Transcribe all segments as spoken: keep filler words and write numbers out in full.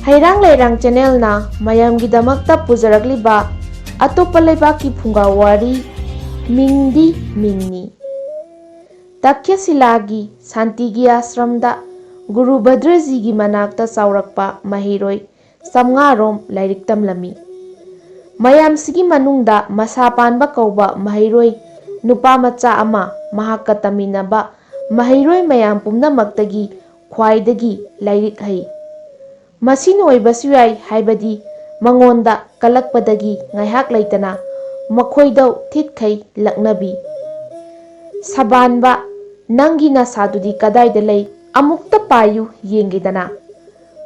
ꯍꯩꯔꯥꯡ ꯂꯩꯔꯥꯡ ꯆꯦꯅꯦꯜꯅ ꯃꯌꯥꯝꯒꯤꯗꯃꯛꯇ ꯄꯨꯖꯔꯛꯂꯤꯕ ꯑꯇꯣꯞꯄ ꯂꯩꯕꯥꯛꯀꯤ ꯐꯨꯡꯒꯥ ꯋꯥꯔꯤ, ꯃꯤꯡꯗꯤ ꯃꯤꯡꯅꯤ꯫ ꯇꯛꯈ꯭ꯌꯁꯤꯂꯥꯒꯤ ꯁꯥꯟꯇꯤꯒꯤ ꯑꯥꯁ꯭ꯔꯝꯗ ꯒꯨꯔꯨ ꯚꯗ꯭ꯔꯖꯤꯒꯤ ꯃꯅꯥꯛꯇ ꯆꯥꯎꯔꯛꯄ ꯃꯍꯩꯔꯣꯏ ꯆꯥꯝꯃꯉꯥ ꯔꯣꯝ ꯂꯥꯏꯔꯤꯛ ꯇꯝꯂꯝꯃꯤ꯫ ꯃꯌꯥꯝꯁꯤꯒꯤ ꯃꯅꯨꯡꯗ ꯃꯁꯥ ꯄꯥꯟꯕ ꯀꯧꯕ ꯃꯍꯩꯔꯣꯏ ꯅꯨꯄꯥ ꯃꯆꯥ ꯑꯃ ꯃꯍꯥꯛꯀ ꯇꯝꯃꯤꯟꯅꯕ ꯃꯍꯩꯔꯣꯏ ꯃꯌꯥꯝ ꯄꯨꯝꯅꯃꯛꯇꯒꯤ ꯈ꯭ꯋꯥꯏꯗꯒꯤ ꯂꯥꯏꯔꯤꯛ ꯍꯩ꯫ ꯃꯁꯤꯅ ꯑꯣꯏꯕꯁꯨ ꯌꯥꯏ ꯍꯥꯏꯕꯗꯤ ꯃꯉꯣꯟꯗ ꯀꯜꯂꯛꯄꯗꯒꯤ ꯉꯥꯏꯍꯥꯛ ꯂꯩꯇꯅ ꯃꯈꯣꯏꯗꯧ ꯊꯤꯠꯈꯩ ꯂꯛꯅꯕꯤ꯫ "ꯁꯕꯥꯟꯕ, ꯅꯪꯒꯤ ꯅꯁꯥꯗꯨꯗꯤ ꯀꯗꯥꯏꯗ ꯂꯩ? ꯑꯃꯨꯛꯇ ꯄꯥꯏꯌꯨ ꯌꯦꯡꯒꯦꯗꯅ꯫"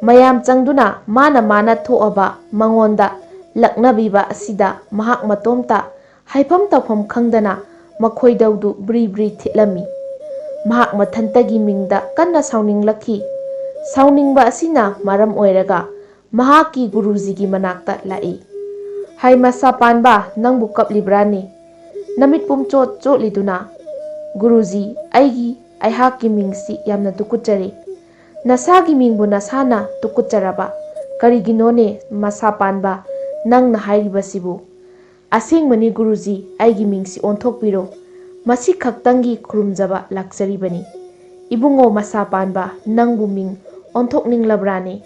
ꯃꯌꯥꯝ ꯆꯪꯗꯨꯅ ꯃꯥꯅ ꯃꯥꯅ ꯊꯣꯛꯑꯕ ꯃꯉꯣꯟꯗ ꯂꯛꯅꯕꯤꯕ ꯑꯁꯤꯗ ꯃꯍꯥꯛ ꯃꯇꯣꯝꯇ ꯍꯥꯏꯐꯝ ꯇꯧꯐꯝ ꯈꯪꯗꯅ ꯃꯈꯣꯏꯗꯧꯗꯨ ꯕ꯭ꯔꯤ ꯕ꯭ꯔꯤ ꯊꯤꯠꯂꯝꯃꯤ꯫ ꯃꯍꯥꯛ ꯃꯊꯟꯇꯒꯤ ꯃꯤꯡꯗ ꯀꯟꯅ ꯁꯥꯎꯅꯤꯡꯂꯛꯈꯤ꯫ ꯁꯥꯎꯅꯤꯡꯕ ꯑꯁꯤꯅ ꯃꯔꯝ ꯑꯣꯏꯔꯒ ꯃꯍꯥꯛꯀꯤ ꯒꯨꯔꯨꯖꯤꯒꯤ ꯃꯅꯥꯛꯇ ꯂꯥꯛꯏ꯫ "ꯍꯥꯏ ꯃꯁꯥ ꯄꯥꯟꯕ, ꯅꯪꯕꯨ ꯀꯞꯂꯤꯕ꯭ꯔꯥꯅꯦ? ꯅꯃꯤꯠ ꯄꯨꯝꯆꯣꯠ ꯆꯣꯠꯂꯤꯗꯨꯅ?" "ꯒꯨꯔꯨꯖꯤ, ꯑꯩꯒꯤ, ꯑꯩꯍꯥꯛꯀꯤ ꯃꯤꯡꯁꯤ ꯌꯥꯝꯅ ꯇꯨꯀꯨꯠꯆꯔꯦ꯫" "ꯅꯁꯥꯒꯤ ꯃꯤꯡꯕꯨ ꯅꯁꯥꯅ ꯇꯨꯀꯨꯠꯆꯔꯕ? ꯀꯔꯤꯒꯤꯅꯣꯅꯦ ꯃꯁꯥ ꯄꯥꯟꯕ ꯅꯪꯅ ꯍꯥꯏꯔꯤꯕꯁꯤꯕꯨ?" "ꯑꯁꯦꯡꯕꯅꯤ ꯒꯨꯔꯨꯖꯤ, ꯑꯩꯒꯤ ꯃꯤꯡꯁꯤ ꯑꯣꯟꯊꯣꯛꯄꯤꯔꯣ꯫ ꯃꯁꯤ ꯈꯛꯇꯪꯒꯤ ꯈꯨꯔꯨꯝꯖꯕ ꯂꯥꯛꯆꯔꯤꯕꯅꯤ꯫" "ꯏꯕꯨꯡꯉꯣ ꯃꯁꯥ ꯄꯥꯟꯕ, ꯅꯪꯕꯨ ꯃꯤꯡ ꯑꯣꯟꯊꯣꯛꯅꯤꯡꯂꯕ꯭ꯔꯥꯅꯦ?"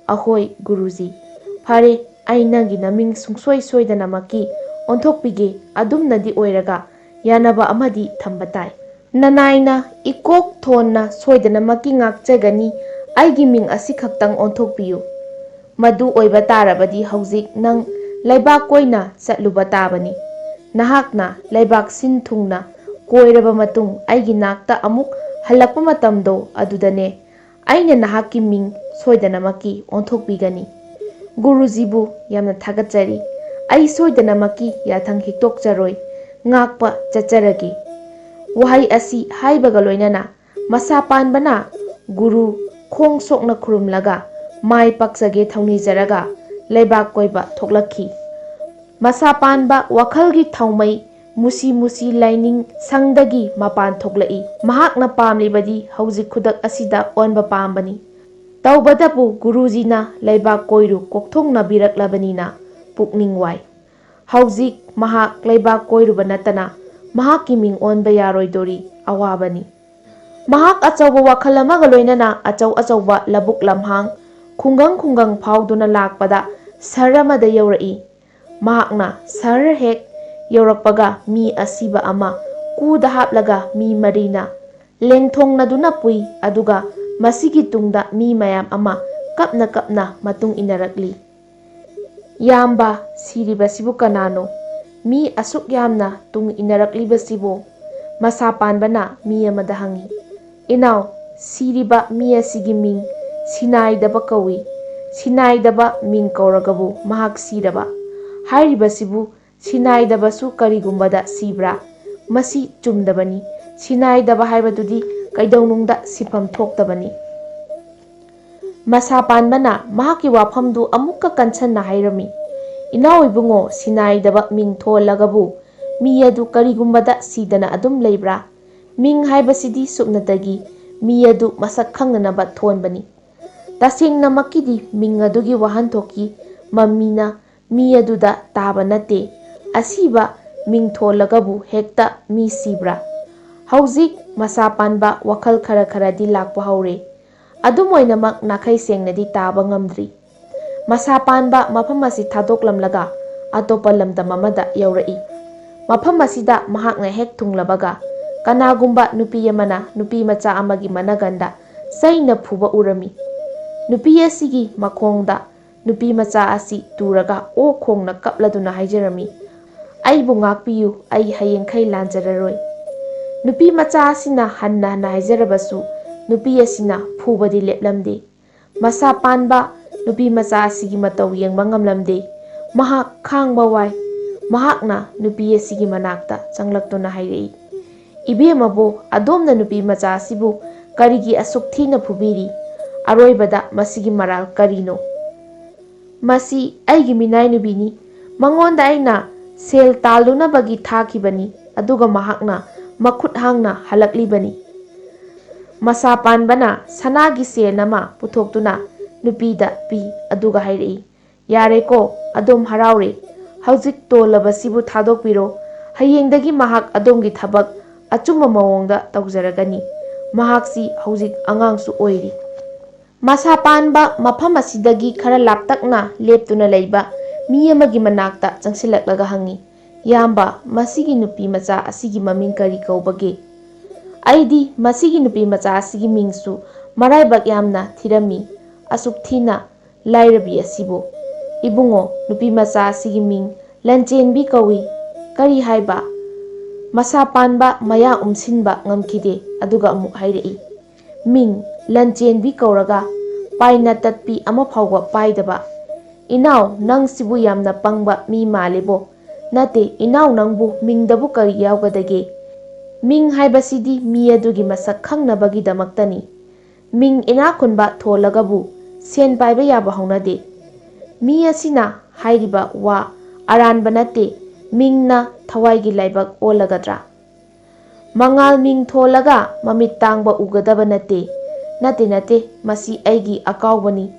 "ꯑꯍꯣꯏ ꯒꯨꯔꯨꯖꯤ꯫" "ꯐꯔꯦ, ꯑꯩ ꯅꯪꯒꯤ ꯅꯃꯤꯡ ꯁꯨꯡꯁꯣꯏ ꯁꯣꯏꯗꯅꯃꯛꯀꯤ ꯑꯣꯟꯊꯣꯛꯄꯤꯒꯦ꯫ ꯑꯗꯨꯝꯅꯗꯤ ꯑꯣꯏꯔꯒ ꯌꯥꯅꯕ ꯑꯃꯗꯤ ꯊꯝꯕ ꯇꯥꯏ꯫ ꯅꯅꯥꯏꯅ ꯏꯀꯣꯛ ꯊꯣꯟꯅ ꯁꯣꯏꯗꯅꯃꯛꯀꯤ ꯉꯥꯛꯆꯒꯅꯤ꯫ ꯑꯩꯒꯤ ꯃꯤꯡ ꯑꯁꯤꯈꯛꯇꯪ ꯑꯣꯟꯊꯣꯛꯄꯤꯌꯨ꯫ ꯃꯗꯨ ꯑꯣꯏꯕ ꯇꯥꯔꯕꯗꯤ ꯍꯧꯖꯤꯛ ꯅꯪ ꯂꯩꯕꯥꯛ ꯀꯣꯏꯅ ꯆꯠꯂꯨꯕ ꯇꯥꯕꯅꯤ꯫ ꯅꯍꯥꯛꯅ ꯂꯩꯕꯥꯛ ꯁꯤꯟ ꯊꯨꯡꯅ ꯀꯣꯏꯔꯕ ꯃꯇꯨꯡ ꯑꯩꯒꯤ ꯅꯥꯛꯇ ꯑꯃꯨꯛ ꯍꯜꯂꯛꯄ ꯃꯇꯝꯗꯣ ꯑꯗꯨꯗꯅꯦ ꯑꯩꯅ ꯅꯍꯥꯛꯀꯤ ꯃꯤꯡ ꯁꯣꯏꯗꯅꯃꯛꯀꯤ ꯑꯣꯟꯊꯣꯛꯄꯤꯒꯅꯤ꯫" "ꯒꯨꯔꯨꯖꯤꯕꯨ ꯌꯥꯝꯅ ꯊꯥꯒꯠꯆꯔꯤ꯫ ꯑꯩ ꯁꯣꯏꯗꯅꯃꯛꯀꯤ ꯌꯥꯊꯪ ꯍꯤꯛꯇꯣꯛꯆꯔꯣꯏ꯫ ꯉꯥꯛꯄ ꯆꯠꯆꯔꯒꯦ꯫" ꯋꯥꯍꯩ ꯑꯁꯤ ꯍꯥꯏꯕꯒ ꯂꯣꯏꯅꯅ ꯃꯁꯥ ꯄꯥꯟꯕꯅ ꯒꯨꯔꯨ ꯈꯣꯡ ꯁꯣꯛꯅ ꯈꯨꯔꯨꯝꯂꯒ ꯃꯥꯏ ꯄꯥꯛꯆꯒꯦ ꯊꯧꯅꯤꯖꯔꯒ ꯂꯩꯕꯥꯛ ꯀꯣꯏꯕ ꯊꯣꯛꯂꯛꯈꯤ꯫ ꯃꯁꯥ ꯄꯥꯟꯕ ꯋꯥꯈꯜꯒꯤ ꯊꯥꯎꯃꯩ ꯃꯨꯁꯤ ꯃꯨꯁꯤ ꯂꯥꯏꯅꯤꯡ ꯁꯪꯗꯒꯤ ꯃꯄꯥꯟ ꯊꯣꯛꯂꯛꯏ꯫ ꯃꯍꯥꯛꯅ ꯄꯥꯝꯂꯤꯕꯗꯤ ꯍꯧꯖꯤꯛ ꯈꯨꯗꯛ ꯑꯁꯤꯗ ꯑꯣꯟꯕ ꯄꯥꯝꯕꯅꯤ꯫ ꯇꯧꯕꯇꯕꯨ ꯒꯨꯔꯨꯖꯤꯅ ꯂꯩꯕꯥꯛ ꯀꯣꯏꯔꯨ ꯀꯣꯛꯊꯣꯡꯅꯕꯤꯔꯛꯂꯕꯅꯤꯅ ꯄꯨꯛꯅꯤꯡ ꯋꯥꯏ꯫ ꯍꯧꯖꯤꯛ ꯃꯍꯥꯛ ꯂꯩꯕꯥꯛ ꯀꯣꯏꯔꯨꯕ ꯅꯠꯇꯅ ꯃꯍꯥꯛꯀꯤ ꯃꯤꯡ ꯑꯣꯟꯕ ꯌꯥꯔꯣꯏꯗꯣꯔꯤ ꯑꯋꯥꯕꯅꯤ꯫ ꯃꯍꯥꯛ ꯑꯆꯧꯕ ꯋꯥꯈꯜ ꯑꯃꯒ ꯂꯣꯏꯅꯅ ꯑꯆꯧ ꯑꯆꯧꯕ ꯂꯧꯕꯨꯛ ꯂꯝꯍꯥꯡ, ꯈꯨꯡꯒꯪ ꯈꯨꯡꯒꯪ ꯐꯥꯎꯗꯨꯅ ꯂꯥꯛꯄꯗ ꯁꯍꯔ ꯑꯃꯗ ꯌꯧꯔꯛꯏ꯫ ꯃꯍꯥꯛꯅ ꯁꯍꯔ ꯍꯦꯛ ꯌꯧꯔꯛꯄꯒ ꯃꯤ ꯑꯁꯤꯕ ꯑꯃ ꯀꯨꯗ ꯍꯥꯞꯂꯒ ꯃꯤ ꯃꯔꯤꯅ ꯂꯦꯡꯊꯣꯡꯅꯗꯨꯅ ꯄꯨꯏ, ꯑꯗꯨꯒ ꯃꯁꯤꯒꯤ ꯇꯨꯡꯗ ꯃꯤ ꯃꯌꯥꯝ ꯑꯃ ꯀꯞꯅ ꯀꯞꯅ ꯃꯇꯨꯡ ꯏꯟꯅꯔꯛꯂꯤ꯫ "ꯏꯌꯥꯝꯕ, ꯁꯤꯔꯤꯕꯁꯤꯕꯨ ꯀꯅꯥꯅꯣ? ꯃꯤ ꯑꯁꯨꯛ ꯌꯥꯝꯅ ꯇꯨꯡ ꯏꯟꯅꯔꯛꯂꯤꯕꯁꯤꯕꯨ?" ꯃꯁꯥ ꯄꯥꯟꯕꯅ ꯃꯤ ꯑꯃꯗ ꯍꯪꯉꯤ꯫ "ꯏꯅꯥꯎ, ꯁꯤꯔꯤꯕ ꯃꯤ ꯑꯁꯤꯒꯤ ꯃꯤꯡ ꯁꯤꯅꯥꯏꯗꯕ ꯀꯧꯏ꯫ ꯁꯤꯅꯥꯏꯗꯕ ꯃꯤꯡ ꯀꯧꯔꯒꯕꯨ ꯃꯍꯥꯛ ꯁꯤꯔꯕ꯫ ꯍꯥꯏꯔꯤꯕꯁꯤꯕꯨ ꯁꯤꯅꯥꯏꯗꯕꯁꯨ ꯀꯔꯤꯒꯨꯝꯕꯗ ꯁꯤꯕ꯭ꯔꯥ? ꯃꯁꯤ ꯆꯨꯝꯗꯕꯅꯤ꯫ ꯁꯤꯅꯥꯏꯗꯕ ꯍꯥꯏꯕꯗꯨꯗꯤ ꯀꯩꯗꯧꯅꯨꯡꯗ ꯁꯤꯐꯝ ꯊꯣꯛꯇꯕꯅꯤ꯫" ꯃꯁꯥ ꯄꯥꯟꯕꯅ ꯃꯍꯥꯛꯀꯤ ꯋꯥꯐꯝꯗꯨ ꯑꯃꯨꯛꯀ ꯀꯟꯁꯟꯅ ꯍꯥꯏꯔꯝꯃꯤ꯫ "ꯏꯅꯥꯎ ꯏꯕꯨꯡꯉꯣ, ꯁꯤꯅꯥꯏꯗꯕ ꯃꯤꯡ ꯊꯣꯜꯂꯒꯕꯨ ꯃꯤ ꯑꯗꯨ ꯀꯔꯤꯒꯨꯝꯕꯗ ꯁꯤꯗꯅ ꯑꯗꯨꯝ ꯂꯩꯕ꯭ꯔꯥ? ꯃꯤꯡ ꯍꯥꯏꯕꯁꯤꯗꯤ ꯁꯨꯞꯅꯇꯒꯤ ꯃꯤ ꯑꯗꯨ ꯃꯁꯛ ꯈꯪꯅꯅꯕ ꯊꯣꯟꯕꯅꯤ꯫ ꯇꯁꯦꯡꯅꯃꯛꯀꯤꯗꯤ ꯃꯤꯡ ꯑꯗꯨꯒꯤ ꯋꯥꯍꯟꯊꯣꯛꯀꯤ ꯃꯃꯤꯅ ꯃꯤ ꯑꯗꯨꯗ ꯇꯥꯕ ꯅꯠꯇꯦ꯫ ꯑꯁꯤꯕ ꯃꯤꯡ ꯊꯣꯜꯂꯒꯕꯨ ꯍꯦꯛꯇ ꯃꯤ ꯁꯤꯕ꯭ꯔꯥ?" ꯍꯧꯖꯤꯛ ꯃꯁꯥ ꯄꯥꯟꯕ ꯋꯥꯈꯜ ꯈꯔ ꯈꯔꯗꯤ ꯂꯥꯛꯄ ꯍꯧꯔꯦ꯫ ꯑꯗꯨꯝ ꯑꯣꯏꯅꯃꯛ ꯅꯥꯈꯩ ꯁꯦꯡꯅꯗꯤ ꯇꯥꯕ ꯉꯝꯗ꯭ꯔꯤ꯫ ꯃꯁꯥ ꯄꯥꯟꯕ ꯃꯐꯝ ꯑꯁꯤ ꯊꯥꯗꯣꯛꯂꯝꯂꯒ ꯑꯇꯣꯞꯄ ꯂꯝꯗꯝ ꯑꯃꯗ ꯌꯧꯔꯛꯏ꯫ ꯃꯐꯝ ꯑꯁꯤꯗ ꯃꯍꯥꯛꯅ ꯍꯦꯛ ꯊꯨꯡꯂꯕꯒ ꯀꯅꯥꯒꯨꯝꯕ ꯅꯨꯄꯤ ꯑꯃꯅ ꯅꯨꯄꯤ ꯃꯆꯥ ꯑꯃꯒꯤ ꯃꯅꯒꯟꯗ ꯆꯩꯅ ꯐꯨꯕ ꯎꯔꯝꯃꯤ꯫ ꯅꯨꯄꯤ ꯑꯁꯤꯒꯤ ꯃꯈꯣꯡꯗ ꯅꯨꯄꯤ ꯃꯆꯥ ꯑꯁꯤ ꯇꯨꯔꯒ ꯑꯣ ꯈꯣꯡꯅ ꯀꯞꯂꯗꯨꯅ ꯍꯥꯏꯖꯔꯝꯃꯤ, "ꯑꯩꯕꯨ ꯉꯥꯛꯄꯤꯌꯨ, ꯑꯩ ꯍꯌꯦꯡꯈꯩ ꯂꯥꯟꯖꯔꯔꯣꯏ꯫" ꯅꯨꯄꯤ ꯃꯆꯥ ꯑꯁꯤꯅ ꯍꯟꯅ ꯍꯟꯅ ꯍꯥꯏꯖꯔꯕꯁꯨ ꯅꯨꯄꯤ ꯑꯁꯤꯅ ꯐꯨꯕꯗꯤ ꯂꯦꯞꯂꯝꯗꯦ꯫ ꯃꯁꯥ ꯄꯥꯟꯕ ꯅꯨꯄꯤ ꯃꯆꯥ ꯑꯁꯤꯒꯤ ꯃꯇꯧ ꯌꯦꯡꯕ ꯉꯝꯂꯝꯗꯦ꯫ ꯃꯍꯥꯛ ꯈꯥꯡꯕ ꯋꯥꯏ꯫ ꯃꯍꯥꯛꯅ ꯅꯨꯄꯤ ꯑꯁꯤꯒꯤ ꯃꯅꯥꯛꯇ ꯆꯪꯂꯛꯇꯨꯅ ꯍꯥꯏꯔꯛꯏ, "ꯏꯕꯦꯝꯃꯕꯨ, ꯑꯗꯣꯝꯅ ꯅꯨꯄꯤ ꯃꯆꯥ ꯑꯁꯤꯕꯨ ꯀꯔꯤꯒꯤ ꯑꯁꯨꯛ ꯊꯤꯅ ꯐꯨꯕꯤꯔꯤ? ꯑꯔꯣꯏꯕꯗ ꯃꯁꯤꯒꯤ ꯃꯔꯥꯜ ꯀꯔꯤꯅꯣ?" "ꯃꯁꯤ ꯑꯩꯒꯤ ꯃꯤꯅꯥꯏꯅꯨꯕꯤꯅꯤ꯫ ꯃꯉꯣꯟꯗ ꯑꯩꯅ ꯁꯦꯜ ꯇꯥꯜꯂꯨꯅꯕꯒꯤ ꯊꯥꯈꯤꯕꯅꯤ, ꯑꯗꯨꯒ ꯃꯍꯥꯛꯅ ꯃꯈꯨꯠ ꯍꯥꯡꯅ ꯍꯜꯂꯛꯂꯤꯕꯅꯤ꯫" ꯃꯁꯥ ꯄꯥꯟꯕꯅ ꯁꯅꯥꯒꯤ ꯁꯦꯟ ꯑꯃ ꯄꯨꯊꯣꯛꯇꯨꯅ ꯅꯨꯄꯤꯗ ꯄꯤ, ꯑꯗꯨꯒ ꯍꯥꯏꯔꯛꯏ, "ꯌꯥꯔꯦꯀꯣ, ꯑꯗꯣꯝ ꯍꯔꯥꯎꯔꯦ꯫ ꯍꯧꯖꯤꯛ ꯇꯣꯜꯂꯕꯁꯤꯕꯨ ꯊꯥꯗꯣꯛꯄꯤꯔꯣ꯫ ꯍꯌꯦꯡꯗꯒꯤ ꯃꯍꯥꯛ ꯑꯗꯣꯝꯒꯤ ꯊꯕꯛ ꯑꯆꯨꯝꯕ ꯃꯑꯣꯡꯗ ꯇꯧꯖꯔꯒꯅꯤ꯫ ꯃꯍꯥꯛꯁꯤ ꯍꯧꯖꯤꯛ ꯑꯉꯥꯡꯁꯨ ꯑꯣꯏꯔꯤ꯫" ꯃꯁꯥ ꯄꯥꯟꯕ ꯃꯐꯝ ꯑꯁꯤꯗꯒꯤ ꯈꯔ ꯂꯥꯞꯇꯛꯅ ꯂꯦꯞꯇꯨꯅ ꯂꯩꯕ ꯃꯤ ꯑꯃꯒꯤ ꯃꯅꯥꯛꯇ ꯆꯪꯁꯤꯜꯂꯛꯂꯒ ꯍꯪꯉꯤ, "ꯏꯌꯥꯝꯕ, ꯃꯁꯤꯒꯤ ꯅꯨꯄꯤ ꯃꯆꯥ ꯑꯁꯤꯒꯤ ꯃꯃꯤꯡ ꯀꯔꯤ ꯀꯧꯕꯒꯦ?" "ꯑꯩꯗꯤ ꯃꯁꯤꯒꯤ ꯅꯨꯄꯤ ꯃꯆꯥ ꯑꯁꯤꯒꯤ ꯃꯤꯡꯁꯨ ꯃꯔꯥꯏꯕꯛ ꯌꯥꯝꯅ ꯊꯤꯔꯝꯃꯤ꯫ ꯑꯁꯨꯛ ꯊꯤꯅ ꯂꯥꯏꯔꯕꯤ ꯑꯁꯤꯕꯨ꯫" "ꯏꯕꯨꯡꯉꯣ, ꯅꯨꯄꯤ ꯃꯆꯥ ꯑꯁꯤꯒꯤ ꯃꯤꯡ ꯂꯟꯆꯦꯟꯕꯤ ꯀꯧꯏ꯫" "ꯀꯔꯤ ꯍꯥꯏꯕ?" ꯃꯁꯥ ꯄꯥꯟꯕ ꯃꯌꯥ ꯎꯝꯁꯤꯟꯕ ꯉꯝꯈꯤꯗꯦ, ꯑꯗꯨꯒ ꯑꯃꯨꯛ ꯍꯥꯏꯔꯛꯏ, "ꯃꯤꯡ ꯂꯟꯆꯦꯟꯕꯤ ꯀꯧꯔꯒ ꯄꯥꯏꯅ ꯇꯠꯄꯤ ꯑꯃ ꯐꯥꯎꯕ ꯄꯥꯏꯗꯕ꯫ ꯏꯅꯥꯎ, ꯅꯪꯁꯤꯕꯨ ꯌꯥꯝꯅ ꯄꯪꯕ ꯃꯤ ꯃꯥꯜꯂꯦꯕꯣ꯫ ꯅꯠꯇꯦ, ꯏꯅꯥꯎ, ꯅꯪꯕꯨ ꯃꯤꯡꯗꯕꯨ ꯀꯔꯤ ꯌꯥꯎꯒꯗꯒꯦ? ꯃꯤꯡ ꯍꯥꯏꯕꯁꯤꯗꯤ ꯃꯤ ꯑꯗꯨꯒꯤ ꯃꯁꯛ ꯈꯪꯅꯕꯒꯤꯗꯃꯛꯇꯅꯤ꯫ ꯃꯤꯡ ꯏꯅꯥꯛ ꯈꯨꯟꯕ ꯊꯣꯜꯂꯒꯕꯨ ꯁꯦꯟ ꯄꯥꯏꯕ ꯌꯥꯕ ꯍꯧꯅꯗꯦ꯫ ꯃꯤ ꯑꯁꯤꯅ ꯍꯥꯏꯔꯤꯕ ꯋꯥ ꯑꯔꯥꯟꯕ ꯅꯠꯇꯦ, ꯃꯤꯡꯅ ꯊꯋꯥꯏꯒꯤ ꯂꯥꯏꯕꯛ ꯑꯣꯜꯂꯒꯗ꯭ꯔꯥ? ꯃꯉꯥꯜ ꯃꯤꯡ ꯊꯣꯜꯂꯒ ꯃꯃꯤꯠ ꯇꯥꯡꯕ ꯎꯒꯗꯕ ꯅꯠꯇꯦ꯫ ꯅꯠꯇꯦ, ꯅꯠꯇꯦ, ꯃꯁꯤ ꯑꯩꯒꯤ ꯑꯀꯥꯎꯕꯅꯤ꯫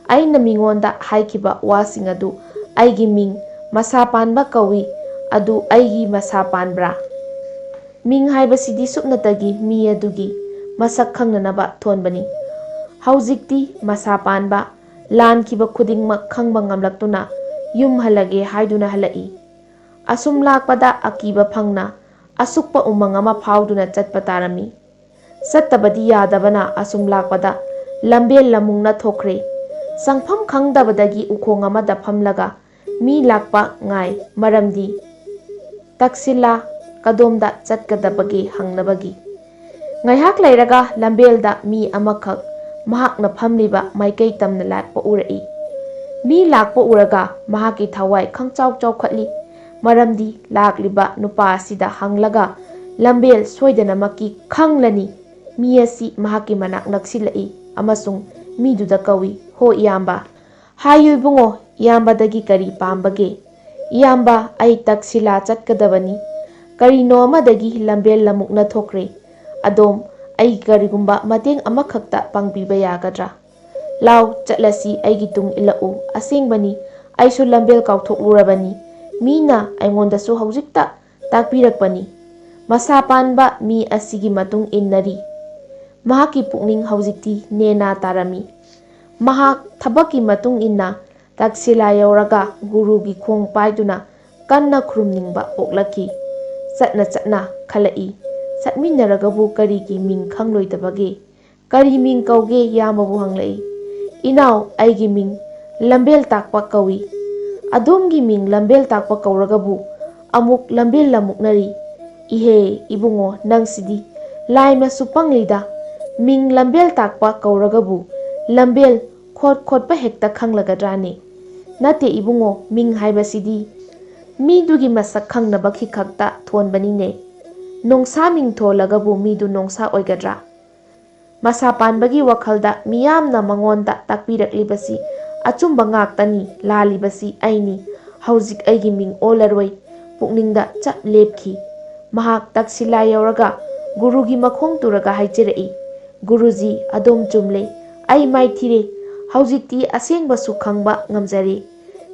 ꯑꯩꯅ ꯃꯤꯉꯣꯟꯗ ꯍꯥꯏꯈꯤꯕ ꯋꯥꯁꯤꯡ ꯑꯗꯨ ꯑꯩꯒꯤ ꯃꯤꯡ ꯃꯁꯥ ꯄꯥꯟꯕ ꯀꯧꯏ, ꯑꯗꯨ ꯑꯩꯒꯤ ꯃꯁꯥ ꯄꯥꯟꯕ꯭ꯔꯥ? ꯃꯤꯡ ꯍꯥꯏꯕꯁꯤꯗꯤ ꯁꯨꯞꯅꯇꯒꯤ ꯃꯤ ꯑꯗꯨꯒꯤ ꯃꯁꯛ ꯈꯪꯅꯅꯕ ꯊꯣꯟꯕꯅꯤ꯫ ꯍꯧꯖꯤꯛꯇꯤ ꯃꯁꯥ ꯄꯥꯟꯕ, ꯂꯥꯟꯈꯤꯕ ꯈꯨꯗꯤꯡꯃꯛ ꯈꯪꯕ ꯉꯝꯂꯛꯇꯨꯅ ꯌꯨꯝ ꯍꯜꯂꯒꯦ ꯍꯥꯏꯗꯨꯅ ꯍꯜꯂꯛꯏ꯫ ꯑꯁꯨꯝ ꯂꯥꯛꯄꯗ ꯑꯀꯤꯕ ꯐꯪꯅ ꯑꯁꯨꯛꯄ ꯎꯃꯪ ꯑꯃ ꯐꯥꯎꯗꯨꯅ ꯆꯠꯄ ꯇꯥꯔꯝꯃꯤ꯫ ꯆꯠꯇꯕꯗꯤ ꯌꯥꯗꯕꯅ ꯑꯁꯨꯝ ꯂꯥꯛꯄꯗ ꯂꯝꯕꯦꯜ ꯂꯝꯃꯨꯡꯅ ꯊꯣꯛꯈ꯭ꯔꯦ꯫ ꯆꯪꯐꯝ ꯈꯪꯗꯕꯗꯒꯤ ꯎꯈꯣꯡ ꯑꯃꯗ ꯐꯝꯂꯒ ꯃꯤ ꯂꯥꯛꯄ ꯉꯥꯏ, ꯃꯔꯝꯗꯤ ꯇꯛꯁꯤꯂꯥ ꯀꯗꯣꯝꯗ ꯆꯠꯀꯗꯕꯒꯦ ꯍꯪꯅꯕꯒꯤ꯫ ꯉꯥꯏꯍꯥꯛ ꯂꯩꯔꯒ ꯂꯝꯕꯦꯜꯗ ꯃꯤ ꯑꯃꯈꯛ ꯃꯍꯥꯛꯅ ꯐꯝꯂꯤꯕ ꯃꯥꯏꯀꯩ ꯇꯝꯅ ꯂꯥꯛꯄ ꯎꯔꯛꯏ꯫ ꯃꯤ ꯂꯥꯛꯄ ꯎꯔꯒ ꯃꯍꯥꯛꯀꯤ ꯊꯋꯥꯏ ꯈꯪꯆꯥꯎ ꯆꯥꯎꯈꯠꯂꯤ, ꯃꯔꯝꯗꯤ ꯂꯥꯛꯂꯤꯕ ꯅꯨꯄꯥ ꯑꯁꯤꯗ ꯍꯪꯂꯒ ꯂꯝꯕꯦꯜ ꯁꯣꯏꯗꯅꯃꯛꯀꯤ ꯈꯪꯂꯅꯤ꯫ ꯃꯤ ꯑꯁꯤ ꯃꯍꯥꯛꯀꯤ ꯃꯅꯥꯛ ꯅꯛꯁꯤꯜꯂꯛꯏ ꯑꯃꯁꯨꯡ ꯃꯤꯗꯨꯗ ꯀꯧꯏ, "ꯍꯣ ꯏꯌꯥꯝꯕ, ꯍꯥꯏꯌꯨ ꯏꯕꯨꯡꯉꯣ, ꯏꯌꯥꯝꯕꯗꯒꯤ ꯀꯔꯤ ꯄꯥꯝꯕꯒꯦ?" "ꯏꯌꯥꯝꯕ, ꯑꯩ ꯇꯛꯁꯤꯂꯥ ꯆꯠꯀꯗꯕꯅꯤ꯫ ꯀꯔꯤꯅꯣ ꯑꯃꯗꯒꯤ ꯂꯝꯕꯦꯜ ꯂꯝꯃꯨꯛꯅ ꯊꯣꯛꯈ꯭ꯔꯦ꯫ ꯑꯗꯣꯝ ꯑꯩ ꯀꯔꯤꯒꯨꯝꯕ ꯃꯇꯦꯡ ꯑꯃꯈꯛꯇ ꯄꯥꯡꯕꯤꯕ ꯌꯥꯒꯗ꯭ꯔꯥ? ꯂꯥꯎ, ꯆꯠꯂꯁꯤ, ꯑꯩꯒꯤ ꯇꯨꯡ ꯏꯜꯂꯛꯎ꯫ ꯑꯁꯦꯡꯕꯅꯤ, ꯑꯩꯁꯨ ꯂꯝꯕꯦꯜ ꯀꯥꯎꯊꯣꯛꯂꯨꯔꯕꯅꯤ꯫ ꯃꯤꯅ ꯑꯩꯉꯣꯟꯗꯁꯨ ꯍꯧꯖꯤꯛꯇ ꯇꯥꯛꯄꯤꯔꯛꯄꯅꯤ꯫ ꯃꯁꯥ ꯄꯥꯟꯕ ꯃꯤ ꯑꯁꯤꯒꯤ ꯃꯇꯨꯡ ꯏꯟꯅꯔꯤ꯫ ꯃꯍꯥꯛꯀꯤ ꯄꯨꯛꯅꯤꯡ ꯍꯧꯖꯤꯛꯇꯤ ꯅꯦꯅꯥ ꯇꯥꯔꯝꯃꯤ꯫ ꯃꯍꯥꯛ ꯊꯕꯛꯀꯤ ꯃꯇꯨꯡ ꯏꯟꯅ ꯇꯛꯁꯤꯂꯥ ꯌꯧꯔꯒ ꯒꯨꯔꯨꯒꯤ ꯈꯣꯡ ꯄꯥꯏꯗꯨꯅ ꯀꯟꯅ ꯈꯨꯔꯨꯝꯅꯤꯡꯕ ꯄꯣꯛꯂꯛꯈꯤ꯫ ꯆꯠꯅ ꯆꯠꯅ ꯈꯜꯂꯛꯏ, ꯆꯠꯃꯤꯟꯅꯔꯒꯕꯨ ꯀꯔꯤꯒꯤ ꯃꯤꯡ ꯈꯪꯂꯣꯏꯗꯕꯒꯦ? ꯀꯔꯤ ꯃꯤꯡ ꯀꯧꯒꯦ? ꯏꯌꯥꯝꯕꯕꯨ ꯍꯪꯂꯛꯏ꯫ "ꯏꯅꯥꯎ, ꯑꯩꯒꯤ ꯃꯤꯡ ꯂꯝꯕꯦꯜ ꯇꯥꯛꯄ ꯀꯧꯏ꯫ ꯑꯗꯣꯝꯒꯤ ꯃꯤꯡ ꯂꯝꯕꯦꯜ ꯇꯥꯛꯄ ꯀꯧꯔꯒꯕꯨ ꯑꯃꯨꯛ ꯂꯝꯕꯦꯜ ꯂꯃꯨꯛꯅꯔꯤ꯫ ꯏꯍꯦ, ꯏꯕꯨꯡꯉꯣ, ꯅꯪꯁꯤꯗꯤ ꯂꯥꯏ ꯃꯁꯨ ꯄꯪꯂꯤꯗ꯫ ꯃꯤꯡ ꯂꯝꯕꯦꯜ ꯇꯥꯛꯄ ꯀꯧꯔꯒꯕꯨ ꯂꯝꯕꯦꯜ ꯈꯣꯠ ꯈꯣꯠꯄ ꯍꯦꯛꯇ ꯈꯪꯂꯒꯗ꯭ꯔꯥꯅꯦ? ꯅꯠꯇꯦ ꯏꯕꯨꯡꯉꯣ, ꯃꯤꯡ ꯍꯥꯏꯕꯁꯤꯗꯤ ꯃꯤꯗꯨꯒꯤ ꯃꯁꯛ ꯈꯪꯅꯕꯒꯤ ꯈꯛꯇ ꯊꯣꯟꯕꯅꯤꯅꯦ꯫ ꯅꯣꯡꯁꯥ ꯃꯤꯡ ꯊꯣꯜꯂꯒꯕꯨ ꯃꯤꯗꯨ ꯅꯣꯡꯁꯥ ꯑꯣꯏꯒꯗ꯭ꯔꯥ?" ꯃꯁꯥ ꯄꯥꯟꯕꯒꯤ ꯋꯥꯈꯜꯗ ꯃꯤꯌꯥꯝꯅ ꯃꯉꯣꯟꯗ ꯇꯥꯛꯄꯤꯔꯛꯂꯤꯕꯁꯤ ꯑꯆꯨꯝꯕ ꯉꯥꯛꯇꯅꯤ, ꯂꯥꯜꯂꯤꯕꯁꯤ ꯑꯩꯅꯤ꯫ ꯍꯧꯖꯤꯛ ꯑꯩꯒꯤ ꯃꯤꯡ ꯑꯣꯜꯂꯔꯣꯏ꯫ ꯄꯨꯛꯅꯤꯡꯗ ꯆꯞ ꯂꯦꯞꯈꯤ꯫ ꯃꯍꯥꯛ ꯇꯛꯁꯤꯂꯥ ꯌꯧꯔꯒ ꯒꯨꯔꯨꯒꯤ ꯃꯈꯣꯡ ꯇꯨꯔꯒ ꯍꯥꯏꯖꯔꯛꯏ, "ꯒꯨꯔꯨꯖꯤ, ꯑꯗꯣꯝ ꯆꯨꯝꯂꯦ꯫ ꯑꯩ ꯃꯥꯏꯊꯤꯔꯦ꯫ ꯍꯧꯖꯤꯛꯇꯤ ꯑꯁꯦꯡꯕꯁꯨ ꯈꯪꯕ ꯉꯝꯖꯔꯦ꯫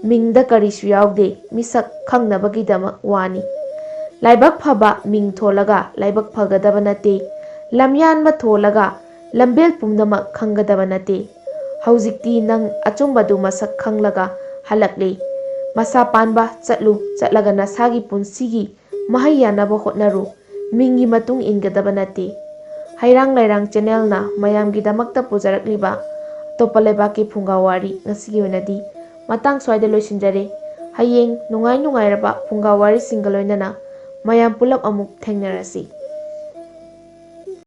ꯃꯤꯡꯗ ꯀꯔꯤꯁꯨ ꯌꯥꯎꯗꯦ, ꯃꯤꯁꯛ ꯈꯪꯅꯕꯒꯤꯗꯃꯛ ꯋꯥꯅꯤ꯫ ꯂꯥꯏꯕꯛ ꯐꯕ ꯃꯤꯡ ꯊꯣꯜꯂꯒ ꯂꯥꯏꯕꯛ ꯐꯒꯗꯕ ꯅꯠꯇꯦ, ꯂꯝꯌꯥꯟꯕ ꯊꯣꯜꯂꯒ ꯂꯝꯕꯦꯜ ꯄꯨꯝꯅꯃꯛ ꯈꯪꯒꯗꯕ ꯅꯠꯇꯦ꯫ ꯍꯧꯖꯤꯛꯇꯤ ꯅꯪ ꯑꯆꯨꯝꯕꯗꯨ ꯃꯁꯛ ꯈꯪꯂꯒ ꯍꯜꯂꯛꯂꯦ꯫ ꯃꯁꯥ ꯄꯥꯟꯕ ꯆꯠꯂꯨ, ꯆꯠꯂꯒ ꯅꯁꯥꯒꯤ ꯄꯨꯟꯁꯤꯒꯤ ꯃꯍꯩ ꯌꯥꯅꯕ ꯍꯣꯠꯅꯔꯨ꯫ ꯃꯤꯡꯒꯤ ꯃꯇꯨꯡ ꯏꯟꯒꯗꯕ ꯅꯠꯇꯦ"꯫ ꯍꯩꯔꯥꯡ ꯂꯩꯔꯥꯡ ꯆꯦꯅꯦꯜꯅ ꯃꯌꯥꯝꯒꯤꯗꯃꯛꯇ ꯄꯨꯖꯔꯛꯂꯤꯕ ꯑꯇꯣꯞꯄ ꯂꯩꯕꯥꯛꯀꯤ ꯐꯨꯡꯒꯥ ꯋꯥꯔꯤ ꯉꯁꯤꯒꯤ ꯑꯣꯏꯅꯗꯤ ꯃꯇꯥꯡ ꯁ꯭ꯋꯥꯏꯗ ꯂꯣꯏꯁꯤꯟꯖꯔꯦ꯫ ꯍꯌꯦꯡ ꯅꯨꯡꯉꯥꯏ ꯅꯨꯡꯉꯥꯏꯔꯕ ꯐꯨꯡꯒꯥ ꯋꯥꯔꯤꯁꯤꯡꯒ ꯂꯣꯏꯅꯅ ꯃꯌꯥꯝ ꯄꯨꯂꯞ ꯑꯃꯨꯛ ꯊꯦꯡꯅꯔꯁꯤ꯫